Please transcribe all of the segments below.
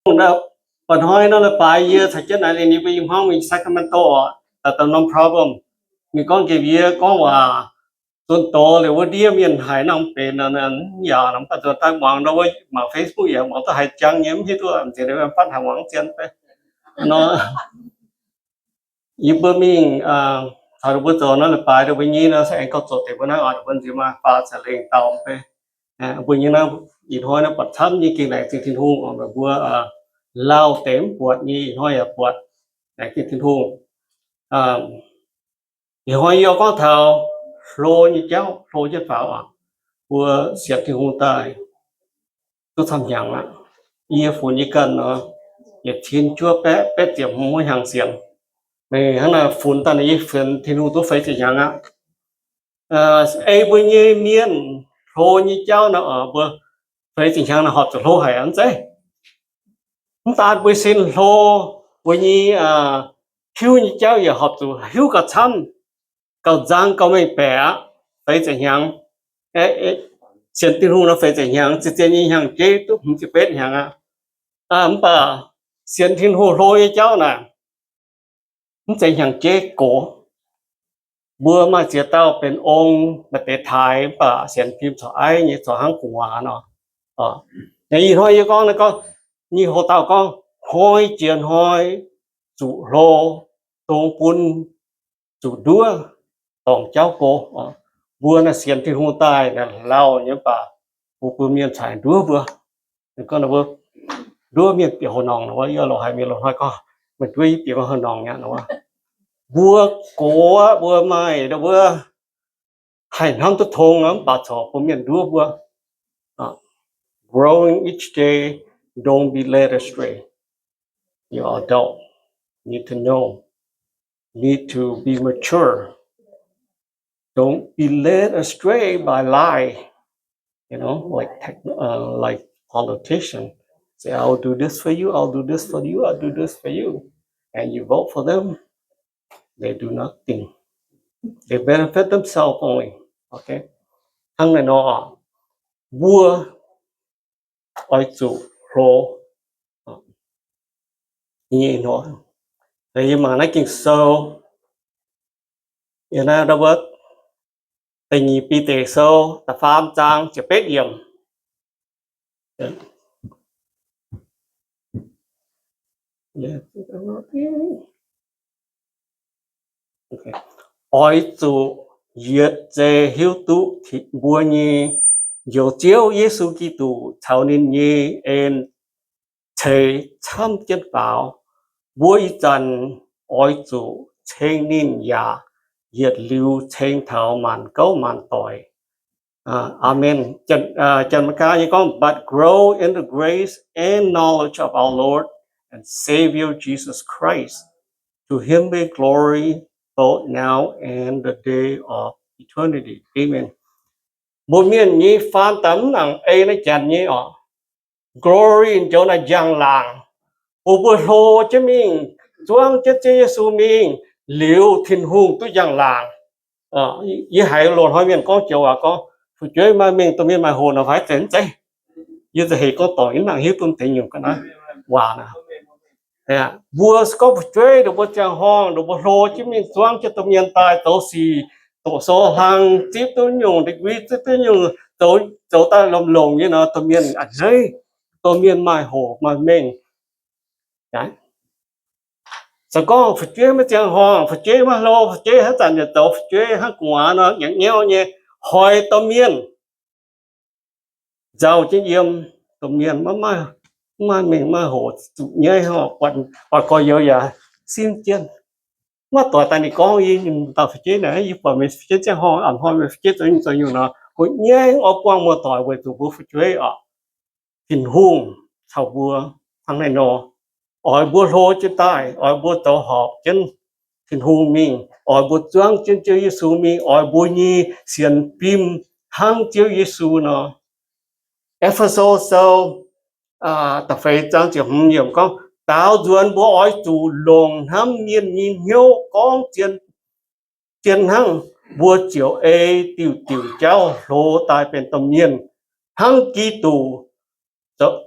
Mba'hnoi nor leiz-baaix yie caux jienv naaiv ninh mbuo i hmuangv mingh Sacramento, daaih daaih norm problem. Ninh gorngv nqemh yie gorngv waac, zunh doz liuz wuov ndiev mienh haiz nangv benx nor, yaac mv baac zunh daaih muangx nor wuov, mangc Facebook yaac muangx duqv haiz jangx nyei, mv hiuv duqv nziex fatv haic muangx zien nor. Yie mbuo mingh caux ninh mbuo zoux nor leiz-baaix ninh mbuo nyei nor se aengx gauh zoqc deix mbuo naaiv oc, ninh mbuo nziex maaih faah caux lengh dauh mv bei. Mbuo nyei naaiv ih hnoi naaiv buatc camv nyei gengh laengz zingh Tin-Hungh oc, meih mbuo lauh deix mv buatc nyei ih hnoi yaac buatc, laengz zingh Tin-Hungh. Ih hnoi yie gorngv taux hlo nyei jauv, hlo jienv faaux oc. Mbuo sienx Tin-Hungh daaih duqv camv hnyangx aqv. Yie funx yie ganh nor, yietc cin juov baeqv betv ziepc hmz hnyangx sienx. Meih hnangv naaic funx daaih yie sienx Tin-Hungh duqv feix ziepc hnyangx aqv. Ei mbuo nyei mienh hlo nyei jauv nor, mbuo feix ziepc hnyangx nor horpc zuqc hlo haic aqv, mv zeiz? Mv daan mbuo sin hlo, mbuo nyei hiuv nyei jauv yaac horpc zuqc hiuv gauh camv, gauh nzang, gauh mengh baeqc aqv. Feix ziepc hnyangx, sienx Tin-Hungh nor feix ziepc hnyangx, zien-zien nyei hnyangx-jeiv duqv hmz ziepc betv hnyangx aqv. Mv baac sienx Tin-Hungh hlo nyei jauv naaic, mv zeiz hnyangx-jeiv gox. Mbuo maaih ziex dauh benx ong, maaih deix taaix, mv baac sienx fim corc aiv nyei, corc hnangv gu'nguaaz nor. Ih hnoi yie gorngv naaiv gorngv, nyei hoc dauh gorngv, hnoi jiex hnoi zuqc hlo, dongh bun zuqc nduov, dorngc jauv go. Mbuo naaiv sienx Tin-Hungh daaih naaic lauh nyei mv baac mbuo bun mienh caux nduov mbuo. Gorngv mbuo nduov mienh bieqc houc norngc nor, yie loz haiz mienh loz-hnoi gorngv, meih nduov yie bieqc houc norngc aqv nor. Mbuo gox aqv, mbuo maaih mbuo haih hnamv duqv tong mv baac corc bun mienh nduov mbuo. Growing each day, don't be led astray. You're adult, need to know, need to be mature. Don't be led astray by lie. You know, like tech, uh, like politician say, "I'll do this for you, I'll do this for you, I'll do this for you," and you vote for them, they do nothing. They benefit themselves only. Okay. Hnangv naaiv nor, mbuo oix zuqc hlo nyei nor. Yie mangc naaiv Ging-Sou, yie naaiv mbuo Da'nyeic Bide Sou da'faam zaang ziepc betv yiemc. Oix zuqc yietc zei hiuv duqv mbuo nyei Njoux Ziouv Yesu Giduc caux ninh nyei en ceix camv jienv faaux. Mbuo ih zanc oix zuqc ceng ninh yaac yietc liuz ceng taux maanc gouv maanc doic. Aamen. Janx-Meigaa nyei gorngv, "But grow in the grace and knowledge of our Lord and Savior Jesus Christ. To him be glory both now and the day of eternity." Amen. Mbuo mienh nyei faan daaih mv nangc ei naaiv janx nyei oc. Glory joux naaiv njang-laangc. Mbuo mbuo hlo jienv mingh, zuangv jienv Ziouv Yesu mingh, liuz Tin-Hungh duqv njang-laangc. Yie haiz loz-hnoi mienh gorngv joux waac gorngv, fu'jueiv maaih mengh, domh mienh maaih hoc nor, fai zeiz mv zeiz? Yie za'heix gorngv dorngc, yie mv nangc hiuv duqv deix nyungc ga'naaiv waac naaic. Mbuo se gorngv fu'jueiv ndongc mbuo ziangh horngh, ndongc mbuo hlo jienv mingh zuangv jienv domh mienh daaih zoux sic, doqc sou hlang, zipv duqv nyungc degree, zipv duqv nyungc, zoux daaih lomh longc nyei nor, domh mienh a'hneiv, domh mienh maaih hoc maaih mengh. Se gorngv fu'jueiv maiv ziangh horngh, fu'jueiv maiv hlo, fu'jueiv haaix zanc yaac zoux fu'jueiv hnangv gu'nguaaz nor, nyangx nyauv nyei, hoic domh mienh nzauh jienv yiem, domh mienh maiv maaih mengh maaih hoc zuqc nyaiv, buatc gorx-youz yaac simv jienv. Maiv doic daaih ninh gorngv, yie dauh fu'jueiv naaic, yie buatc meih fu'jueiv ziangh horngh, a'hnoi meih fu'jueiv zoux nyungc zoux nyungc nor, mbuo nyaiv oix buangh muoz-doic weic zuqc mbuo fu'jueiv oc. Tin-Hungh caux mbuo hnangv naaiv nor, oix mbuo hlo jienv daaih, oix mbuo zoux horpc jienv Tin-Hungh mingh, oix mbuo zuangv jienv Ziouv Yesu mingh, oix mbuo nyei sienx fim hnangv Ziouv Yesu nor. E^fe^so Sou da'feix zaang ziepc hmz yiemc gorngv, daaux nzuonx mbuo oix zuqc longc hnamv mienh nyei hnyouv gorngv zien, zien hnangv, mbuo ziouc ei diuc diuc jauv hlo daaih benx domh mienh hnangv Giduc,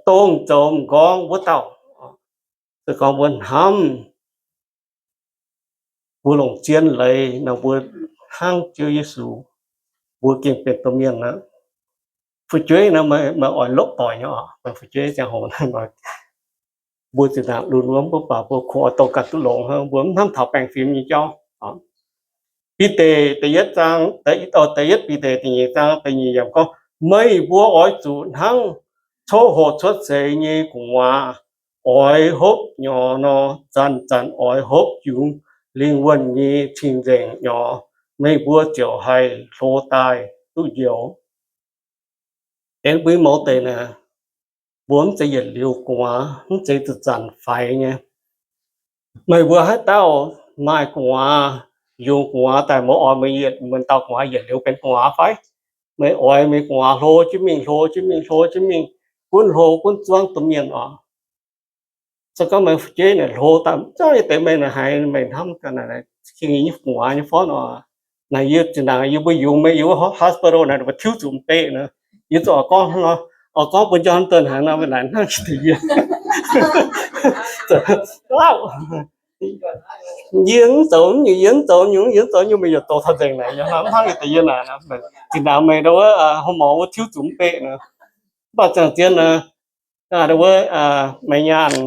dongh zoux m'nqorngv wuov dauh. Se gorngv mbuo hnamv, mbuo longc zien leiz nor, mbuo hnangv Ziouv Yesu, mbuo gengh benx domh mienh aqv. Fu'jueiv nor, meih oix lopv doic nyei oc. Meih fu'jueiv ziangh hoc, mbuo zinh ndaangc lunx wuov, mv baac mbuo kungx oix dongh ganh duqv longx hnangv, mbuo mv hnamv taux baengh fim nyei jauv. Bide da'yietv zaang, da'yietv Bide da'nyeic zaang da'nyeic yiemc gorngv, meih mbuo oix zuqc hnangv coqv hoqc cuotv seix nyei gu'nguaaz, oix hopv nyorx nor, zanc-zanc oix hopv jungx lingh wuonh nyei cing-nzengc nyorx, meih mbuo ziouc haih hlo daaih duqv njoux. Aengx mbuo mouz deix naaic, mbuo mv zeiz yietc liuz gu'nguaaz, mv zeiz zanc-zanc faix nyei. Meih mbuo haaix dauh maaih gu'nguaaz, yungz gu'nguaaz daaih, mbuo oix meih yietc, meih dauh gu'nguaaz yietc liuz benx gu'nguaaz fai? Meih oix meih gu'nguaaz hlo jienv mingh, hlo jienv mingh, hlo jienv mingh, gunv hlo gunv zuangv domh mienh oc. Se gorngv meih fu'jueiv naaic hlo daaih, mv zeiz nyei deix meih naaic haiz meih hnamv ga'naaiv, king nyei gu'nguaaz nyei forv oc. Naaic yie zinh ndaangc yie mbuo yungz meih yiem wuov hospital naaic, mbuo tiuv zuqc mv beqv nor, yie zuqc oix gorngv hnangv nor, oix gorngv bun Jonathan haiz nor, meih naaic hnangv deix yie. Lauh, yie mv zoux nyungc, yie mv zoux nyungc, yie mv zoux nyungc, meih yaac zoux taux nzengc naaic, yie hnamv hnangv nyei deix yie naaic nor, zinh ndaangc meih ndau wuov hoz morc wuov tiuv zuqc mv beqv nor. Mv baac ziangh zien nor, ndau wuov meih nyaanh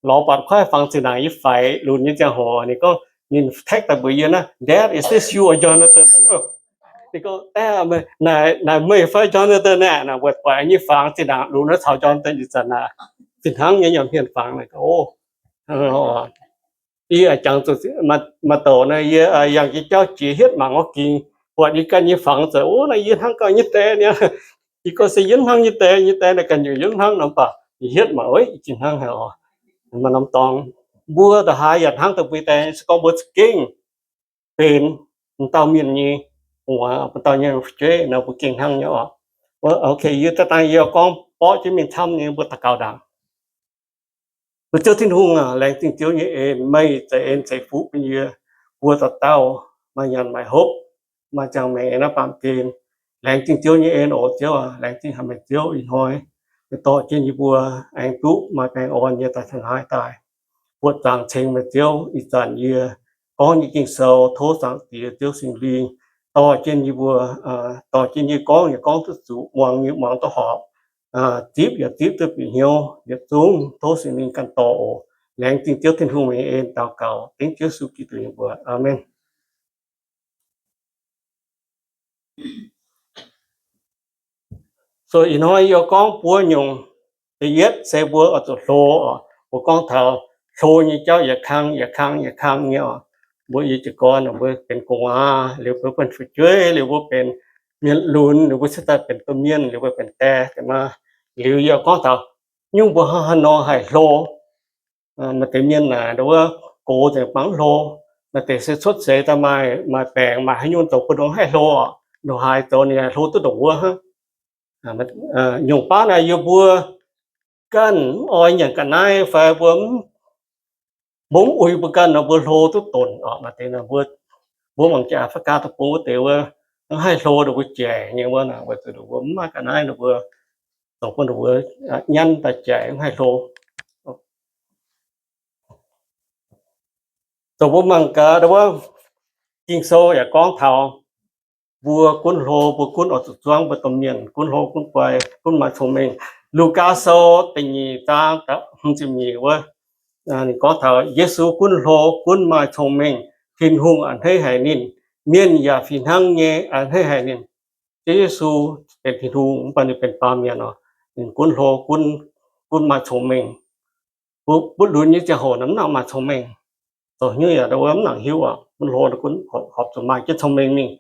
lorz buatc kuaaiv fangx zinh ndaangc yie faix lunx nyei ziangh hoc, ninh gorngv, ninh text daaih mbuox yie naaiv, Dad, is this you or Jonathan? Ninh gorngv, naaic meih fai Jonathan naaic? Buatc buatc nyei fangx zinh ndaangc lunx naaiv caux Jonathan ih zanc naaic, fih hnangv nyei nyanc hmien fangx naaic. Yie jangx zuqc maaih douc naaic, yie yangh jiex jauv jiex hietv mangc wuov ging, buatc yie ganh nyei fangx zoux, o, naaiv yie hnangv gauh nyei deix niaa. Yie gorngv se yie hnangv nyei deix, nyei deix naaic ganh nyungc yie hnangv nor, mv baac yie hietv mangc, o, yie jiex hnangv haic oc. Maaih norm dorngx, mbuo ndongc haaix yaac hnangv deix mbuo deix, se gorngv mbuo za'gengh benx m'dauh mienh nyei gu'nguaaz, m'dauh mienh nyei fu'jueiv nor, mbuo gengh hnangv nyei oc. Ok, yie daaih dangh yie gorngv borqv jienv mingh camv nyei, mbuo daux gaux ndaangc. Mbuo Ziouv Tin-Hungh aac, laengz zingh Ziouv nyei en, meih za'eix en ceix fuqv bun yie, mbuo dauh dauh maaih nyanc maaih hopv, maaih ziangh maengc naaiv baamh gen. Laengz zingh Ziouv nyei en oc Ziouv aac, laengz zingh haic meih Ziouv ih hnoi meih dorh jienv yie mbuo aengx duqv maaih baengh orn nyei daaih taux naaiv daaih. Buoqc zaangc ceng meih Ziouv, ih zanc yie gorngv nyei Ging-Sou, tov Zaangc Diex Ziouv Singx Lingh dorh jienv yie mbuo, dorh jienv yie gorngv nyei gorngv duqv zuqc, muangx nyei muangx duqv horpc, zipv yaac zipv duqv bieqc hnyouv. Yietc zungv tov Singx Lingh ganh dorh oc. Laengz zingh Ziouv Tin-Hungh nyei en daux gaux dengv Ziouv Yesu Giduc nyei mbuox. Aamen. So ih hnoi yie gorngv buo nyungc. Da'yietv se mbuo oix zuqc hlo oc. Mbuo gorngv taux hlo nyei jauv yaac kang, yaac kang, yaac kang nyei oc. Mbuo yie jiez gorn mbuo benx gu'nguaaz, liuz mbuo benx fu'jueiv, liuz mbuo benx mienh lunx, liuz mbuo cingx daaih benx domh mienh, liuz mbuo benx die, die maa. Liuz yie gorngv taux nyungc mbuo hnangv haaix nor haih hlo. Maaih deix mienh naaic ndau wuov gox nzengc mv baac mv hlo. Maaih deix se cuotv seix daaih maaih, maaih baengc maaih haaix nyungc zoux bun ninh haih hlo oc. Ndongc haaix zoux ninh haih hlo duqv ndongc wuov hnangv. Nyungc baav naaic yie mbuo ganh mv oix nyanc ga'naaiv fai mbuo mv, mbuo mv uix mbuo ganh nor mbuo hlo duqv donc oc. Maaih deix mbuo, mbuo mangc jaax Africa deic-bung wuov deix wuov, mv haih hlo ndongc mbuo jaic nyei wuov, weic zuqc mbuo mv maaih ga'naaiv, mbuo zoux bun mbuo nyanv daaih jaic mv haih hlo. Dongh mbuo mangc gaax wuov, Ging-Sou yaac gorngv taux mbuo gunv hlo, mbuo gunv oix zuqc zuangv mbuo domh mienh, gunv hlo gunv guai, gunv maaih cong-mengh. Lugaa Sou da'nyeic zaang hmz ziepc nyeic wuov, ninh gorngv taux Yesu gunv hlo, gunv maaih cong-mengh, Tin-Hungh a'hneiv haic ninh. Mienh yaac fih hnangv nyei a'hneiv haic ninh. Ziouv Yesu benx Tin-Hungh mv baac ninh benx baamh mienh oc. Ninh gunv hlo, gunv maaih cong-mengh. Butv lunx nyei ziangh hoc mv nangc maaih cong-mengh. Zoux hnyouv yaac mv nangc hiuv oc. Gunv hlo gunv horpc zuqc maaih jienv cong-mengh mingh.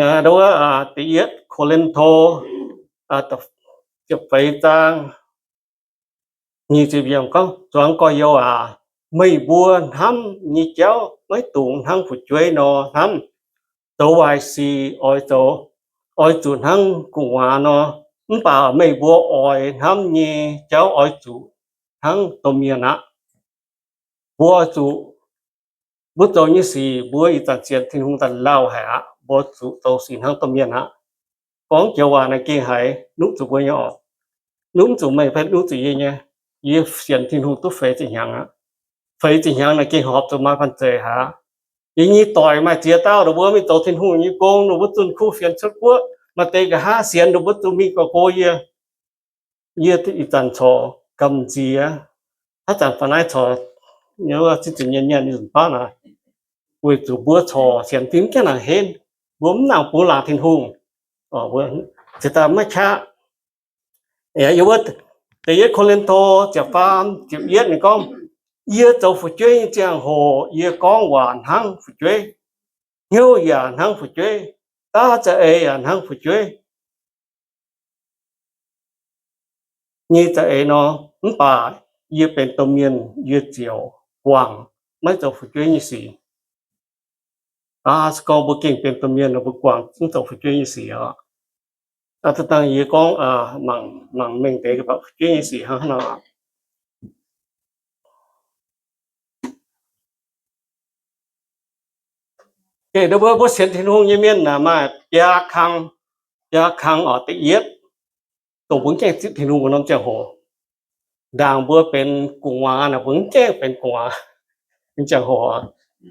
Wuov, da'yietv Ko^lin^to ziepc feix zaang nyic ziepc yiemc gorngv, Zuangx gorx-youz aac, meih mbuo hnamv nyei jauv maiv dungx hnangv fu'jueiv nor hnamv. Zoux waaic sic oix zoux, oix zuqc hnangv gu'nguaaz nor, mv baac meih mbuo oix hnamv nyei jauv oix zuqc hnangv domh mienh aqv. Mbuo oix zuqc, mbuo zoux nyei sic, mbuo ih zanc sienx Tin-Hungh daaih lauh haic aqv. Mbuo zuqc zoux sic hnangv domh mienh aqv. Gorngv joux waac naaiv gengh haiz nuqv zuqc mbuo nyei oc. Nuqv zuqc meih fai nuqv zuqc yie nyei. Yie sienx Tin-Hungh duqv feix ziepc hnyangx aqv. Feix ziepc hnyangx naaic gengh horpc zuqc maaih banh zeic haic. Yie nyei doic maaih ziex dauh, ninh mbuo mingh zoux Tin-Hungh nyei gong, ninh mbuo zunh kuv fienx cuotv guoqv, maaih deix nqa'haav sienx ninh mbuo zuqc mingh gorx-gox yie. Yie ih zanc corc gamh nziex, haaix zanc faaux naaiv corc, zinh nziex nyienh nyienh nzunc baav naaic, weic zuqc mbuo corc sienx fim mv gaengh nangc henv, mbuo mv nangc bungx laangc Tin-Hungh, ziouc daaih maiv qaqv. Yiem wuov da'yietv Ko^lin^to ziepc faam ziepc yietv ninh gorngv, Yie zoux fu'jueiv nyei ziangh hoc yie gorngv waac hnangv fu'jueiv, hnyouv yaac hnangv fu'jueiv, daav za'eix yaac hnangv fu'jueiv nyei za'eix nor, mv baac yie benx domh mienh yie ziouc guangc maiv zoux fu'jueiv nyei sic. Aa, se gorngv mbuo gengh benx domh mienh nor, mbuo guangc mv zoux fu'jueiv nyei sic oc. Aa, da'dangh yie gorngv mangc, mangc mengh deix fu'jueiv nyei sic hnangv haaix nor. Mbuo, mbuo sienx Tin-Hungh nyei mienh naaic maaih biaa kang, biaa kang oc. Da'yietv, dongh mbuo mv gaengh zipv Tin-Hungh wuov norm ziangh hoc. Ndaangc mbuo benx gu'nguaaz naaic, mbuo mv gaengh benx gu'nguaaz nyei ziangh hoc.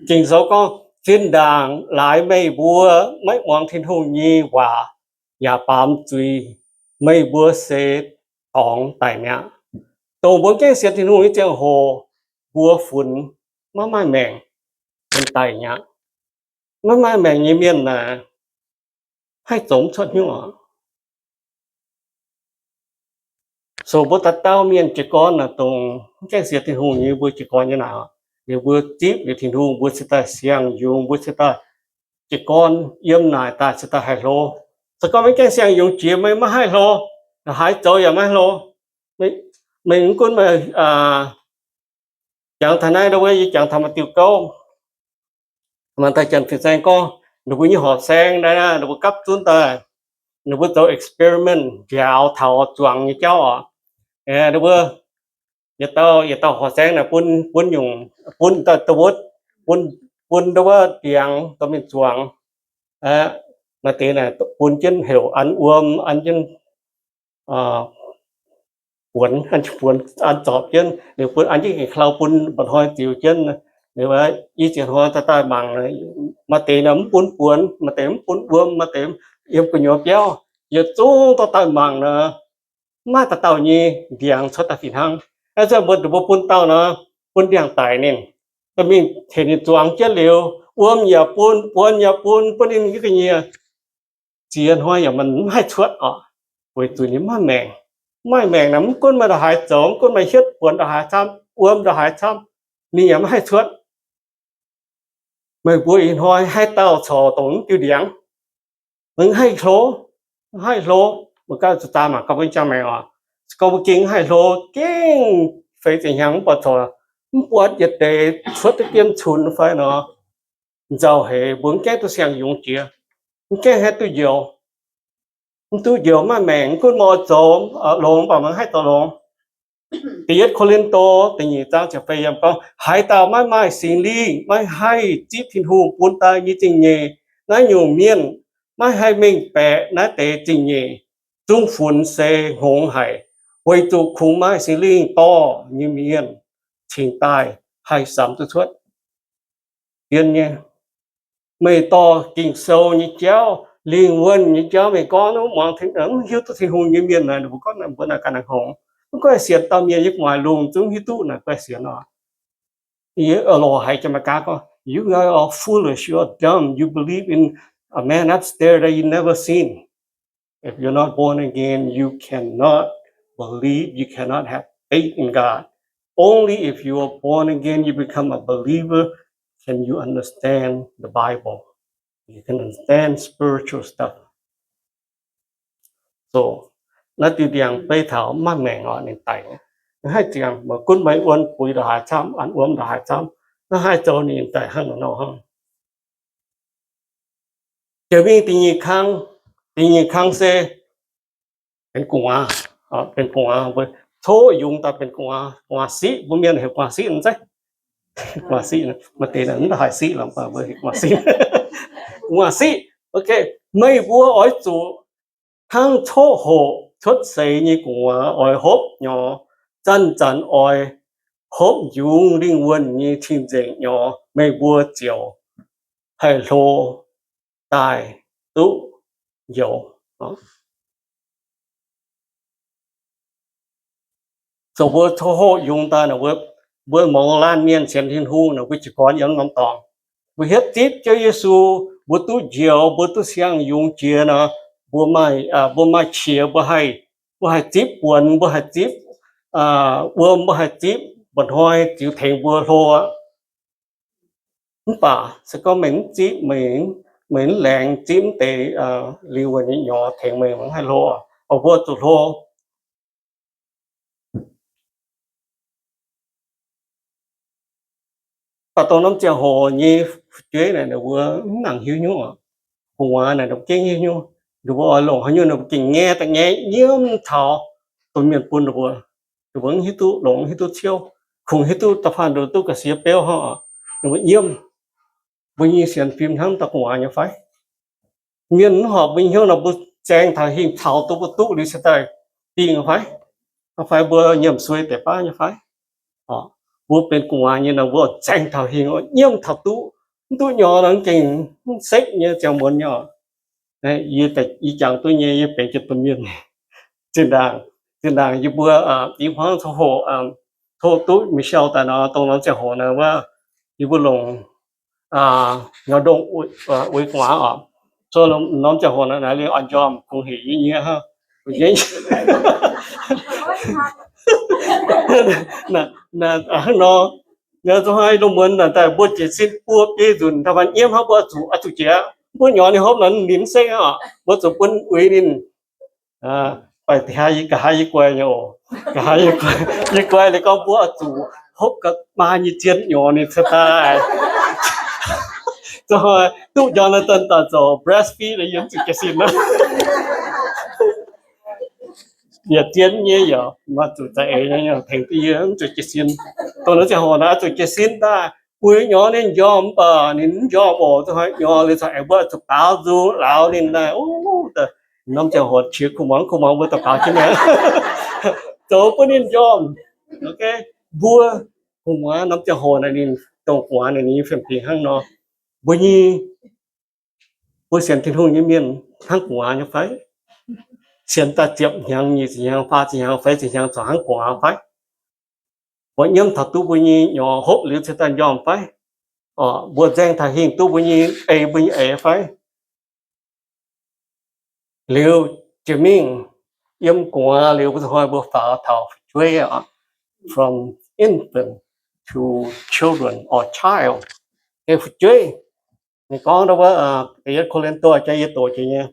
Ging-Sou gorngv, Zinh ndaangc laaix meih mbuo maiv muangx Tin-Hungh nyei waac yaac baamz zuiz, meih mbuo se dorngx daic mi'aqv. Dongh mbuo mv gaengh sienx Tin-Hungh nyei ziangh hoc, mbuo funx maiv maaih maengc, funx daic mi'aqv. Maiv maaih maengc nyei mienh naaic, haih zoux mv cuotv hnyouv oc. So mbuo dauh dauh mienh jiez gorn naaic, dongh mv gaengh sienx Tin-Hungh nyei mbuo jiez gorn nyei naaic, ninh mbuo zipv liuz Tin-Hungh, mbuo cingx daaih siang-yungz, mbuo cingx daaih jiez gorn yiem naaic daaih cingx daaih haih hlo. Se gorngv maiv gaengh siang-yungz jiex, meih maiv haih hlo. Haaix zoux yaac maiv hlo. Meih mv gunv meih jangx taux naaiv, wuov yie jangx taux maaih diuh gouv, maaih dauh janx-fin-saeng gorngv, ninh mbuo nyei horqc saeng naaiv, ninh mbuo gapv zunv daaih, ninh mbuo zoux experiment njaaux taux zuangx nyei jauv oc. Ninh mbuo yietc dauh, yietc dauh horqc saeng naaic bun, bun nyungc, bun daaih wuov, bun, bun wuov ndiangx dorh mingh zuangx. Maaih deix naaic bun jienv heuc an wuom, an jienv buonx, an jienv buonx, an zorpc jienv, liuz bun an jienv gengh klau bun mba'hnoi ziux jienv. Liuz i ziex hnoi daaih daaih mangc, maaih deix naaic mv bun buonx, maaih deix mv bun wuom, maaih deix yiem gu'nyuoz biauv. Yietc zungv dorh daaih mangc nor, mv maaih dauh dauh nyei ndiangx cuotv daaih fih hnangv. Aa, se mbuo, mbuo bun dauh nor, bun ndiangx-daic ninh, dorh mingh tengx ninh zuangx jienv liuz, wuom yaac bun, buonx yaac bun, bun ninh nyei ga'nyiec ziex hnoi yaac mv haih cuotv oc, weic zuqc ninh mv maaih maengc. Mv maaih maengc naaic, mv gunv meih ndongc haaix zoux, mv gunv meih hietv buonx ndongc haaix camv, wuom ndongc haaix camv, ninh yaac mv haih cuotv. Meih mbuo ih hnoi haaix dauh corc dongh mv diuh ndiangx, mv haih hlo, mv haih hlo. Mbuo ganh zuqc zaah mangc gaax mbuo nyei ziangh maengc oc. Se gorngv mbuo gengh mv haih hlo, gengh feix ziepc hnyangx mv buatc corc, mv buatc yietc deix cuotv duqv jienv cunx fai nor, nzauh heix mbuo mv gaengh duqv siang-yungz jiex, mv gaengh haih duqv njoux. Mv duqv njoux maaih maengc, mv gunv meih oix zoux longx, mv baac meih mv haih zoux longx. Da'yietv Ko^lin^to da'nyeic zaang ziepc feix yiemc gorngv, haaix dauh maiv maaih Singx Lingh maiv haih zipv Tin-Hungh bun daaih nyei zingh nyeic. Naaiv nyungc mienh maiv haih mengh baeqc naaiv deix zingh nyeic. Zungv funx se hngongx haic, weic zuqc kungx maaih Singx Lingh dorh nyei mienh cingx daaih haih samx duqv cuotv. Zien nyei, meih dorh Ging-Sou nyei jauv, lingh wuonh nyei jauv mingh gorngv, mv muangx, mv hiuv duqv Tin-Hungh nyei mienh naaic, ninh mbuo gorngv mbuo naaic ganh hngongx. Mv gunv sienx dauh mienh yiem gu'nguaaic lungh zungv hiuv duqv naaic, gunv sienx oc. Yie lorz haiz Janx-Meih gaax gorngv, you guys are foolish, you are dumb, you believe in a man upstairs that you never seen. If you're not born again, you cannot believe, you cannot have faith in God. Only if you are born again, you become a believer, can you understand the Bible. You can understand spiritual stuff. So, naaiv diuh ndiangx beiv taux maaih maengc oc, ninh daic. Naaiv haih ziangx, maiv gunv meih wuom buix ndongc haaix camv, an wuom ndongc haaix camv, naaiv haih zoux ninh daic hnangv nor hnangv. Jiex mingh da'nyeic kang, da'nyeic kang se benx gu'nguaaz, benx gu'nguaaz, coqv yungz daaih benx gu'nguaaz, gu'nguaaz siqv, mbuo mienh heuc gu'nguaaz siqv zeiv. Gu'nguaaz siqv, maaih deix mv haih siqv lorqc, mbuo heuc gu'nguaaz siqv. Gu'nguaaz siqv, meih mbuo oix zuqc hnangv coqv hoqc cuotv seix nyei gu'nguaaz oix hopv nyorx, Zanc-zanc oix hopv yungz lingh wuonh nyei cing-nzengc nyorx, meih mbuo ziouc haih hlo daaih duqv njoux. Zoux mbuo coqv hoqv yungz daaih, mbuo mouz laanh mienh sienx Tin-Hungh nor, mbuo jiez gorn yiem norm dorngx, mbuo hietv zipv Ziouv Yesu, mbuo duqv njoux, mbuo duqv siang yungz jiex nor, mbuo maaih, mbuo maaih qiex, mbuo haih, mbuo haih zipv buonc, mbuo haih zipv wuom, mbuo haih zipv mba'hnoi ziux tengx mbuo hlo aqv. Mv baac se gorngv meih mv zipv, meih mv laengz zipv mv deix lingh wuonh nyei nyorx tengx meih, mv haih hlo, mbuo zuqc hlo. Baac dongh norm ziangh hoc nyei fu'jueiv naaic, ninh mbuo mv nangc hiuv nyungc oc. Gu'nguaaz naaic ninh mbuo gengh hiuv nyungc. Ninh mbuo oix longc haaix nyungc ninh mbuo gengh nyei da'nyeic nyiemv taux domh mienh bun ninh mbuo. Ninh mbuo mv hiuv duqv longx, mv hiuv duqv ciouv, kungx hiuv duqv da'faanh nduqc duqv ga'sie beuv hnangv oc. Ninh mbuo nyiemv. Mbuo nyei sienx fim hnangv dauh gu'nguaaz nyei fai? Mienh mv horpc mbuo hnyouv nor, mbuo zaeng taux hingh caux duqv mbuo duqv liuz cingx daaih dingh fai? Fai mbuo nyiemc suei deix baav nyei fai? Mbuo benx gu'nguaaz nyei nor, mbuo zaeng taux hingh nyiemv taux duqv, mv duqv nyorx nor gengh mv sekv nyei ziangh muonz nyei oc. Yie jangx duqv nyei, yie benx jienv domh mienh. Zinh ndaangc, zinh ndaangc yie mbuo, yie hmuangv coqv hoqc, coqv hoqc duqv Michelle daaih nor, dongh norm ziangh hoc nor wuov, yie mbuo longc nyorx ndongh uix gu'nguaaz oc. Coqv norm ziangh hoc naaic liuz oix njormh kungx hec yie nyei hnangv. Hnangv nor, nor zungv haaix lungh muonz naaic daaih mbuo jiez sin buo biei nzunc daaih nyiemv hnangv mbuo oix zuqc, oix zuqc jiex. Mbuo nyorx ninh hopv nor ninh mv sekv oc. Mbuo zuqc bun uix ninh. Baac nqa'haav yie guai nyei oc. Nqa'haav yie guai, yie guai liuz gorngv mbuo oix zuqc hopv ga'maa nyei zien nyorx ninh cingx daaih. Zungv haaix duqv njormh naaiv daaih zoux breastfeed, yie mv zuqc jiez sin aqv. Yietc zien nyei yaac maaih zuqc za'eix nyei tengx duqv yie mv zuqc jiez sin. Dongh naaiv ziangh hoc naaiv zuqc jiez sin daaih, uix nyorx ninh njormh mv baac ninh mv njormh oc. Zungv haaix nyorx liuz caux aengx mbuo zuqc baaux nzung lauz ninh daaih. Norm ziangh hoc qiex kuv muangx kuv muangx mbuo daux gaux jienv mi'aqv, zoux bun ninh njormh. Mbuo gu'nguaaz norm ziangh hoc naaic ninh dongh gu'nguaaz naaic ninh nyei fiem-fingx hnangv nor. Mbuo nyei, mbuo sienx Tin-Hungh nyei mienh hnangv gu'nguaaz nyei fai? Sienx daaih ziepc hnyangx, nyic ziepc hnyangx, faah ziepc hnyangx, feix ziepc hnyangx corc hnangv gu'nguaaz fai? Mbuo nyiemv taux duqv mbuo nyei nyorx hopv liuz cingx daaih njormh fai? Mbuo nzaeng taux hingh duqv mbuo nyei ei, mbuo nyei eix fai? Liuz jiex mingh yiem gu'nguaaz liuz, mbuo zuqc hnoi mbuo faaux taux fu'jueiv oc. From infant to children or child. Fu'jueiv, ninh gorngv wuov, Da'yietv Ko^lin^to jaa yie doqc jiex nyei,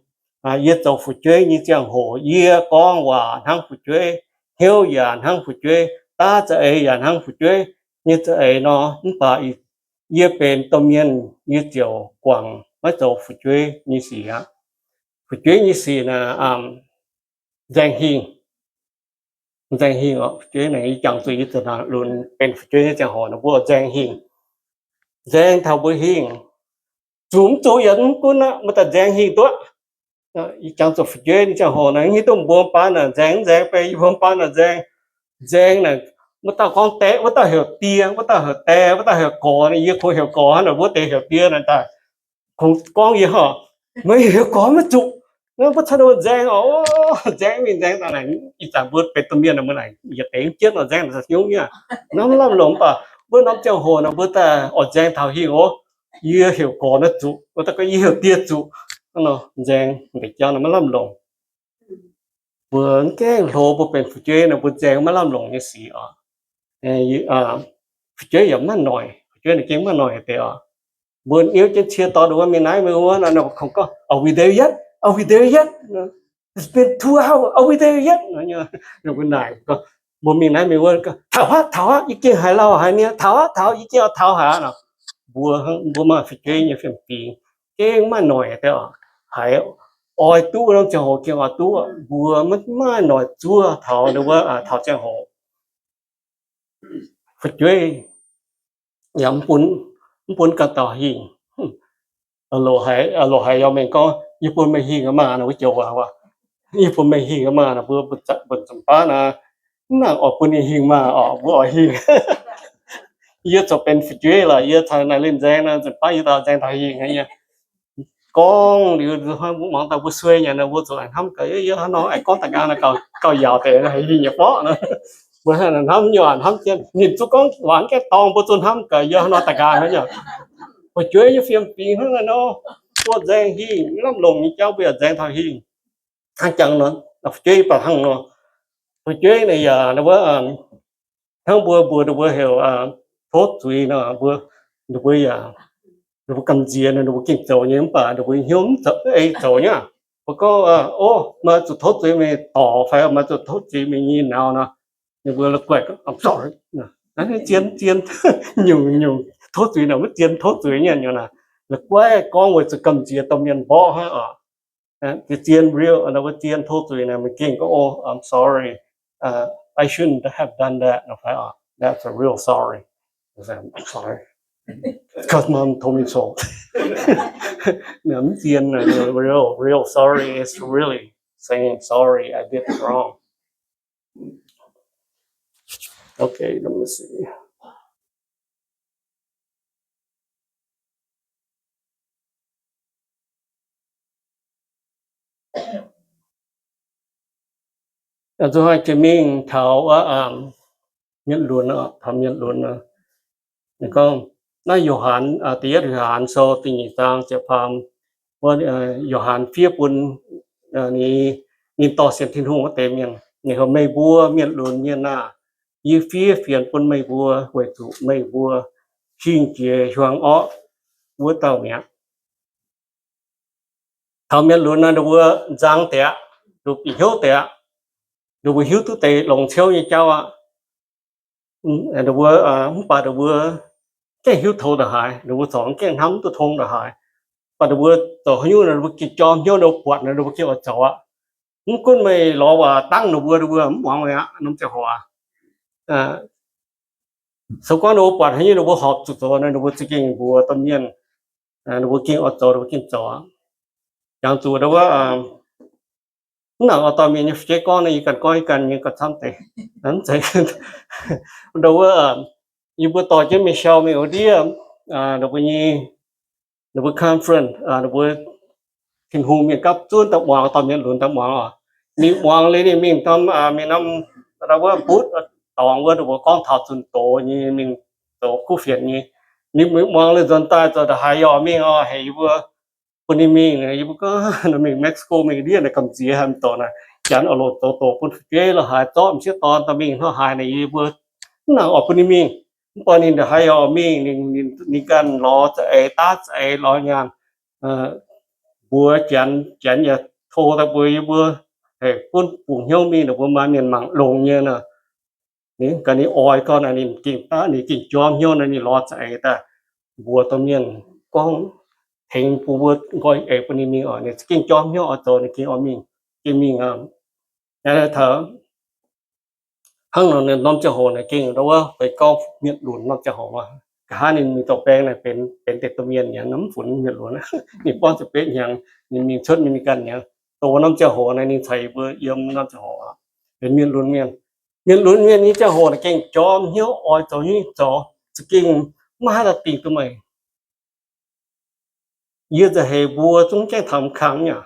yie zoux fu'jueiv nyei ziangh hoc yie gorngv waac hnangv fu'jueiv, hnyouv yaac hnangv fu'jueiv, daav za'eix yaac hnangv fu'jueiv nyei za'eix nor. Mv baac yie benx domh mienh yie ziouc guangc maiv zoux fu'jueiv nyei sic aqv. Fu'jueiv nyei sic naaic nzaeng hingh, nzaeng hingh oc. Fu'jueiv naaic yie jangx zuqc yie za'naaic lunx benx fu'jueiv nyei ziangh hoc naaic mbuo nzaeng hingh. Nzaeng taux mbuo hingh, zuqc mv zuqc yaac mv gunv aqv, mbuo daaih nzaeng hingh duqv. Yie jangx zuqc fu'jueiv nyei ziangh hoc naaic, mv hiuv duqv mbuo baan naaic nzaeng mv nzaeng, fai yie mbuo baan naaic nzaeng. Nzaeng naaic, wuov dauh gorngv die, wuov dauh heuc die, wuov dauh heuc daeh, wuov dauh heuc gorx. Yie kungx heuc gorx hnangv naaic, wuov deix heuc die naaic daaih kungx gorngv yie horc, meih heuc gorx maiv zuqc. Mbuo caux ninh nzaeng oc, nzaeng mingh nzaeng daaih naaic, ih zanc mbuo benx domh mienh naaic, mbuo naaic yietc deix mv jienv oix nzaeng naaic nyungc nyei. Naaiv maiv lamh longc, mv baac mbuo norm ziangh hoc naaic mbuo daaih oix nzaeng taux hingh oc. Yie heuc gorx naaiv zuqc, wuov dauh gorngv yie heuc die zuqc. Hnangv nor nzaeng mbu'ziex jauv naaic maiv lamh longc. Mbuo mv gaengh hlo mbuo benx fu'jueiv naaic, mbuo nzaeng maiv lamh longc nyei sic oc. Fu'jueiv yaac maiv noic, fu'jueiv naaic gengh maiv noic deix oc. Mbuo niouv jienv cie dorn wuov mingh naaiv mingh wuov nor, kungx gorngv, Are we there yet? Are we there yet? It's been two hours. Are we there yet? Mbuo naaic, mbuo mingh naaiv mingh wuov, Taux aqv, taux aqv, yie gengh haiz lauh haiz nie. Taux aqv, taux, yie gengh oix taux haic aqv nor. Mbuo, mbuo maaih fu'jueiv nyei fiem-fingx gengh maiv noic deix oc. Haiz oix duqv norm ziangh hoc gengh oix duqv, mbuo maiv maaih noic zuov taux wuov, taux ziangh hoc. Fu'jueiv yaac mv bun, mv bun ganh dauh hingh. Loc haiz, loc haiz yaac mengh gorngv, Yie bun meih hingh maah! Nor mbuo joux waac, Yie bun meih hingh maah! Nor mbuo mbu'ziex baav naaic, Mv nangc oix bun ninh hingh maah, oc, mbuo oix hingh. Yie ziouc benx fu'jueiv lorqc, yie caux naaic linh nzaeng nor, nzunc baav yie daaih nzaeng taux hingh nyei. Gorngv liuz, mbuo muangx daaih mbuo suei nyei nor, mbuo zuqc hnamv gaax, yie hnangv nor aengx gorngv da'nqaang nor gauh yaauc deix, hingh yietc borqv nor. Mbuo hnamv nyei, hnamv jienv, ninh zuqv gorngv waac mv gaengh dorng, mbuo zuqc hnamv gaax, yie hnangv nor da'nqaang nor. Fu'jueiv nyei fiem-fingx hnangv naaiv nor, mbuo nzaeng hingh, lamh longc nyei jauv mbuo yaac nzaeng taux hingh. Hnangv jangx nor, fu'jueiv baac hnangv nor. Fu'jueiv naaic yaac wuov, hnangv mbuo, mbuo, ninh mbuo heuc tov zuiz nor, mbuo, ninh mbuo yaac, ninh mbuo gamh nziex nor, ninh mbuo gengh zoux nyei, mv baac ninh mbuo hnyouv mv zoux, ei zoux nyei. Mbuo gorngv, o, maaih zuqc tov zuiz meih dorc fai maaih zuqc tov zuiz meih nyei nauz nor, ninh mbuo la'guaih, I'm sorry. Zien, zien, nyungc, nyungc, tov zuiz naaic maiv zien tov zuiz nyei nyungc naaic. La'guaih gorngv weic zuqc gamh nziex domh mienh mborqv hnangv oc. Zien, real, mbuo zien tov zuiz naaic, meih gengh gorngv, o, I'm sorry. I shouldn't have done that. That's a real sorry. Sorry. Because mom told me so. Mv zien, real, real sorry is really saying sorry, I did wrong. Okay, let me see. Zuqc haih jiex mingh taux wuov, mienh lunx, taux mienh lunx. Ninh gorngv naaiv Yo^han, da'yietv Yo^han Sou da'nyeic zaang ziepc faam, wuov Yo^han fiev bun ninh dorh sienx Tin-Hungh wuov deix mienh. Ninh heuc, meih mbuo mienh lunx mienh aah! Yie fiev fienx bun meih mbuo weic zuqc meih mbuo hingh jiex hiuang orqv wuov dauh mi'aqv. Taux mienh lunx nor, ninh mbuo nzang deix aqv, ninh mbuo bieqc hnyouv deix aqv, ninh mbuo hiuv duqv deix longc ciouv nyei jauv aqv. Ninh mbuo, mv baac ninh mbuo gengh hiuv tov ndongc haaix, ninh mbuo corc gengh hnamv duqv tong ndongc haaix. Baac ninh mbuo zoux haaix nyungc nor, ninh mbuo gengh jorm hnyouv, ninh mbuo buatc nor, ninh mbuo gengh oix zoux aqv. Mv gunv meih lorz waac dangv ninh mbuo, ninh mbuo mv muangx meih aqv. Norm ziangh hoc aqv, se gorngv ninh mbuo buatc haaix nyungc ninh mbuo horpc zuqc zoux nor, ninh mbuo za'gengh mbuox domh mienh, ninh mbuo gengh oix zoux, ninh mbuo gengh zoux aqv. Jangx zuqc wuov, mv nangc oix dorh mienh nyei fu'jueiv gorngv nor, yie ganh gorngv yie ganh nyei gauh camv deix. Ndo wuov, yie mbuo dorh jienv mingh show mingh wuov ndiev, ninh mbuo nyei, ninh mbuo conference, ninh mbuo Tin-Hungh mienh gapv zunv daaih muangx, dorh mienh lunx daaih muangx oc. Ninh muangx liuz ninh mingh norm, mingh norm, wuov butv dorngx wuov, ninh mbuo gorngv taux zunh doz nyei, mingh zoux kuv fienx nyei. Ninh muangx liuz nzuonx daaih zoux ndongc haaix yaac mingh oc, heuc yie mbuo bun ninh mingh. Yie mbuo gorngv mingh Mexico mingh ndiev naaic gamh nziex haic, mv dorh naaic, janx oix loc zoux doqc bun fu'jueiv lorqc, haaix zorqv m'sieqv dorn daaih mingh hnangv haaix naaic, yie mbuo mv nangc oix bun ninh mingh. Mv baac ninh ndongc haaix yaac mingh, ninh ganh lorz za'eix, daav za'eix lorz nyaanh, mbuox janx, janx yaac tov daaih mbuox yie mbuo, heuc gunv bungx hnyouv mingh, ninh mbuo maaih mienh mangc longx nyei nor. Ninh ganh ninh oix gau naaic, ninh gengh daav, ninh gengh jorm hnyouv nor, ninh lorz za'eix daaih mbuox domh mienh gorngv, tengx bun mbuo nqoi eix bun ninh mingh oc. Ninh za'gengh jorm hnyouv oix zoux, ninh gengh oix mingh, gengh mingh aqv. Taux hnangv nor, norm ziangh hoc naaic gengh ndau wuov feix gauh mienh lunx norm ziangh hoc aqv. Nqa'haav ninh mingh dorh baeng naaic benx, benx deix domh mienh nyei, mv funx mienh lunx. Ninh buangv ziepc betv hnyangx, ninh mingh cuotv mingh ganh nyei. Dongh wuov norm ziangh hoc naaic ninh caux yie mbuo yiem norm ziangh hoc aqv, benx mienh lunx mienh. Mienh lunx mienh nyei ziangh hoc naaic gengh jorm hnyouv oix zoux nyungc zoux, za'gengh maiv haih daaih dingc duqv meih. Yie nzauh heix mbuo zungv gaengh taux m'kang nyei.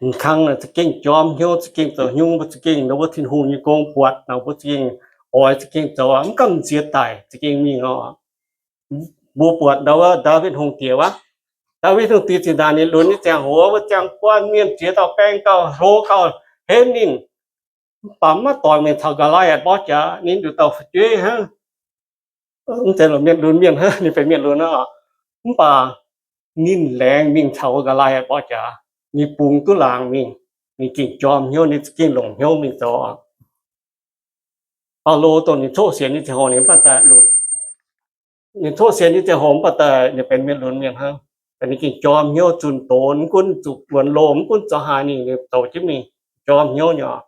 M'kang naaic za'gengh jorm hnyouv, za'gengh zoux nyungc, mbuo za'gengh ndau wuov Tin-Hungh nyei gong buatc nor, mbuo za'gengh oix za'gengh zoux aqv, mv gamh nziex daic za'gengh mingh oc. Mbuo buatc ndau wuov Ndaawitv Hungh Diex wuov, Ndaawitv Hungh Diex zinh ndaangc ninh lunx nyei ziangh hoc, wuov ziangh guanh mienh ziex dauh baeng gauh hlo gauh henv ninh, mv baac maiv doix mingh caux Ga'laa^at mborqv jaax, ninh nduqc dauh fu'jueiv hnangv. Mv zeiz lorqc, mienh lunx mienh hnangv, ninh benx mienh lunx hnangv oc. Mv baac ninh laengz mingh caux Ga'laa^at mborqv jaax, ninh bungx duqv laangz mingh, ninh gengh jorm hnyouv, ninh za'gengh longc hnyouv mingh zoux oc. Baulo dongh ninh coqv sienx nyei ziangh hoc ninh mv baac daaih lunx. Ninh coqv sienx nyei ziangh hoc mv baac daaih ninh benx mienh lunx mienh hnangv. Ninh gengh jorm hnyouv zunh doz, mv gunv zuqc buonc loh, mv gunv zoux haaix ninh, ninh zoux jienv mingh jorm hnyouv nyei oc.